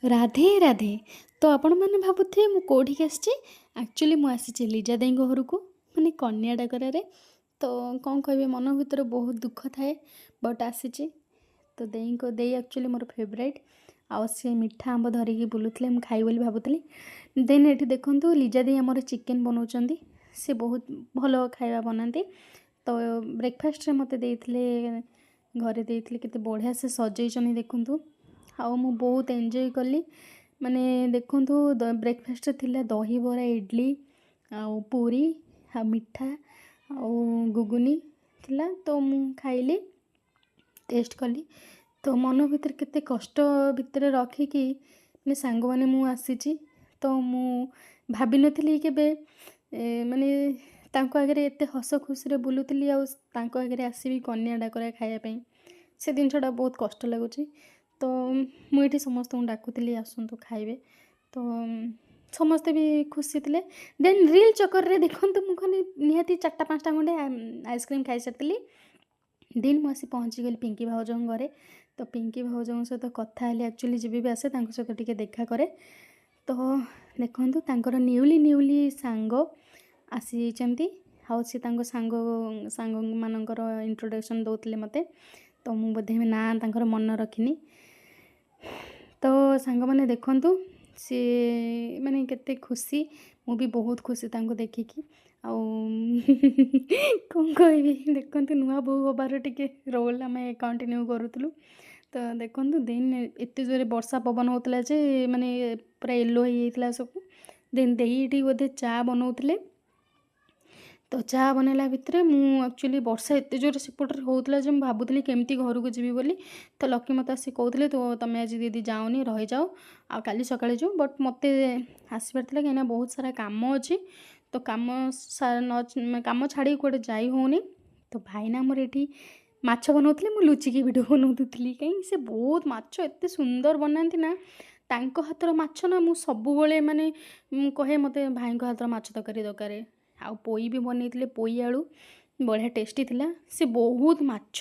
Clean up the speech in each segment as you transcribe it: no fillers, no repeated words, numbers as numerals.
ରାଧେ ରାଧେ। ତ ଆପଣମାନେ ଭାବୁଥିବେ ମୁଁ କେଉଁଠିକି ଆସିଛି। ଆକ୍ଚୁଆଲି ମୁଁ ଆସିଛି ଲିଜା ଦେଇଙ୍କ ଘରକୁ, ମାନେ କନ୍ୟା ଡାକରାରେ। ତ କ'ଣ କହିବି, ମନ ଭିତରେ ବହୁତ ଦୁଃଖ ଥାଏ, ବଟ୍ ଆସିଛି। ତ ଦେଇଙ୍କ ଦେଇ ଆକ୍ଚୁଆଲି ମୋର ଫେଭରାଇଟ୍। ଆଉ ସେ ମିଠା ଆମ୍ବ ଧରିକି ବୁଲୁଥିଲେ, ମୁଁ ଖାଇ ବୋଲି ଭାବୁଥିଲି। ଦେନ୍ ଏଠି ଦେଖନ୍ତୁ, ଲିଜା ଦେଇ ଆମର ଚିକେନ୍ ବନାଉଛନ୍ତି। ସେ ବହୁତ ଭଲ ଖାଇବା ବନାନ୍ତି। ତ ବ୍ରେକଫାଷ୍ଟରେ ମୋତେ ଦେଇଥିଲେ, ଘରେ ଦେଇଥିଲେ। କେତେ ବଢ଼ିଆ ସେ ସଜେଇଛନ୍ତି ଦେଖନ୍ତୁ। ଆଉ ମୁଁ ବହୁତ ଏନ୍ଜୟ କଲି। ମାନେ ଦେଖନ୍ତୁ, ବ୍ରେକଫାଷ୍ଟରେ ଥିଲା ଦହିବରା, ଇଡ଼ଲି ଆଉ ପୁରୀ ଆଉ ମିଠା ଆଉ ଗୁଗୁନି ଥିଲା। ତ ମୁଁ ଖାଇଲି, ଟେଷ୍ଟ କଲି। ତ ମନ ଭିତରେ କେତେ କଷ୍ଟ ଭିତରେ ରଖିକି, ମାନେ ସାଙ୍ଗମାନେ, ମୁଁ ଆସିଛି। ତ ମୁଁ ଭାବିନଥିଲି କେବେ ମାନେ ତାଙ୍କ ଆଗରେ ଏତେ ହସ ଖୁସିରେ ବୁଲୁଥିଲି ଆଉ ତାଙ୍କ ଆଗରେ ଆସିବି କନ୍ୟା ଡାକରା ଖାଇବା ପାଇଁ। ସେ ଜିନିଷଟା ବହୁତ କଷ୍ଟ ଲାଗୁଛି। ତ ମୁଁ ଏଠି ସମସ୍ତଙ୍କୁ ଡାକୁଥିଲି, ଆସନ୍ତୁ ଖାଇବେ। ତ ସମସ୍ତେ ବି ଖୁସି ଥିଲେ। ଦେନ୍ ରିଲ୍ ଚକରରେ ଦେଖନ୍ତୁ, ମୁଁ ଖାଲି ନିହାତି ଚାରିଟା ପାଞ୍ଚଟା ଖଣ୍ଡେ ଆଇସ୍କ୍ରିମ୍ ଖାଇସାରିଥିଲି। ଦେନ୍ ମୁଁ ଆସି ପହଞ୍ଚିଗଲି ପିଙ୍କି ଭାଉଜଙ୍କ ଘରେ। ତ ପିଙ୍କି ଭାଉଜଙ୍କ ସହିତ କଥା ହେଲି। ଆକ୍ଚୁଆଲି ଯେବେ ବି ଆସେ, ତାଙ୍କ ସହିତ ଟିକେ ଦେଖା କରେ। ତ ଦେଖନ୍ତୁ, ତାଙ୍କର ନ୍ୟୁଲି ନ୍ୟୁଲି ସାଙ୍ଗ ଆସିଯାଇଛନ୍ତି ଆଉ ସେ ତାଙ୍କ ସାଙ୍ଗମାନଙ୍କର ଇଣ୍ଟ୍ରୋଡକ୍ସନ୍ ଦେଉଥିଲେ ମୋତେ। ତ ମୁଁ ବୋଧେ ନାଁ ତାଙ୍କର ମନେ ରଖିନି। ତ ସାଙ୍ଗମାନେ ଦେଖନ୍ତୁ, ସିଏ ମାନେ କେତେ ଖୁସି। ମୁଁ ବି ବହୁତ ଖୁସି ତାଙ୍କୁ ଦେଖିକି। ଆଉ କ'ଣ କହିବି, ଦେଖନ୍ତୁ, ନୂଆ ବୋହୂ ହେବାର ଟିକେ ରୋଲ୍ ଆମେ କଣ୍ଟିନ୍ୟୁ କରୁଥିଲୁ। ତ ଦେଖନ୍ତୁ, ଦେନ୍ ଏତେ ଜୋରେ ବର୍ଷା ପବନ ହେଉଥିଲା ଯେ ମାନେ ପୁରା ୟେଲୋ ହେଇଯାଇଥିଲା ସବୁ। ଦେନ୍ ଦେଇ ଏଠି ବୋଧେ ଚା ବନଉଥିଲେ। ତ ଚା ବନେଇଲା ଭିତରେ ମୁଁ ଆକ୍ଚୁଆଲି, ବର୍ଷା ଏତେ ଜୋରେ ସେପଟରେ ହେଉଥିଲା ଯେ ମୁଁ ଭାବୁଥିଲି କେମିତି ଘରକୁ ଯିବି ବୋଲି। ତ ଲକି ମୋତେ ଆସି କହୁଥିଲେ, ତ ତମେ ଆଜି ଦିଦି ଯାଅନି, ରହିଯାଅ ଆଉ କାଲି ସକାଳେ ଯିବ। ବଟ୍ ମୋତେ ଆସିବାର ଥିଲା, କାହିଁକିନା ବହୁତ ସାରା କାମ ଅଛି। ତ କାମ ନ କାମ ଛାଡ଼ିକି କୁଆଡ଼େ ଯାଇ ହେଉନି। ତ ଭାଇନା ଆମର ଏଠି ମାଛ ବନାଉଥିଲେ, ମୁଁ ଲୁଚିକି ଭିଡ଼ିଓ ବନାଉଥିଲି। କାହିଁକି ସେ ବହୁତ ମାଛ ଏତେ ସୁନ୍ଦର ବନାନ୍ତି ନା, ତାଙ୍କ ହାତର ମାଛ ନା ମୁଁ ସବୁବେଳେ ମାନେ ମୁଁ କହେ, ମୋତେ ଭାଇଙ୍କ ହାତର ମାଛ ତରକାରୀ ଦରକାର। ଆଉ ପୋଇ ବି ବନେଇଥିଲେ, ପୋଇ ଆଳୁ ବଢ଼ିଆ ଟେଷ୍ଟି ଥିଲା। ସେ ବହୁତ ମାଛ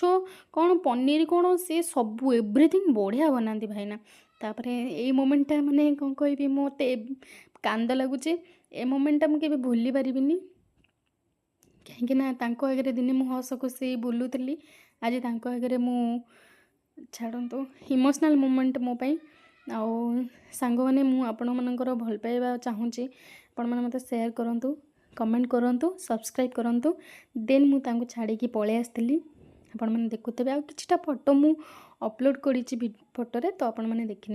କ'ଣ, ପନିର କ'ଣ, ସେ ସବୁ ଏଭ୍ରିଥିଙ୍ଗ ବଢ଼ିଆ ବନାନ୍ତି ଭାଇନା। ତାପରେ ଏଇ ମୋମେଣ୍ଟଟା, ମାନେ କ'ଣ କହିବି, ମୋତେ କାନ୍ଦ ଲାଗୁଛି। ଏ ମୋମେଣ୍ଟଟା ମୁଁ କେବେ ଭୁଲି ପାରିବିନି, କାହିଁକି ନା ତାଙ୍କ ଆଗରେ ଦିନେ ମୁଁ ହସ ଖୁସି ବୁଲୁଥିଲି, ଆଜି ତାଙ୍କ ଆଗରେ ମୁଁ, ଛାଡ଼ନ୍ତୁ, ଇମୋସନାଲ୍ ମୋମେଣ୍ଟ ମୋ ପାଇଁ। ଆଉ ସାଙ୍ଗମାନେ, ମୁଁ ଆପଣମାନଙ୍କର ଭଲ ପାଇବା ଚାହୁଁଛି। ଆପଣମାନେ ମୋତେ ସେୟାର କରନ୍ତୁ, କମେଣ୍ଟ କରନ୍ତୁ, ସବସ୍କ୍ରାଇବ୍ କରନ୍ତୁ। ଦେନ୍ ମୁଁ ତାଙ୍କୁ ଛାଡ଼ିକି ପଳେଇ ଆସିଥିଲି। ଆପଣମାନେ ଦେଖୁଥିବେ, ଆଉ କିଛିଟା ଫଟୋ ମୁଁ ଅପଲୋଡ଼ କରିଛି ଫଟୋରେ, ତ ଆପଣମାନେ ଦେଖିନେବେ।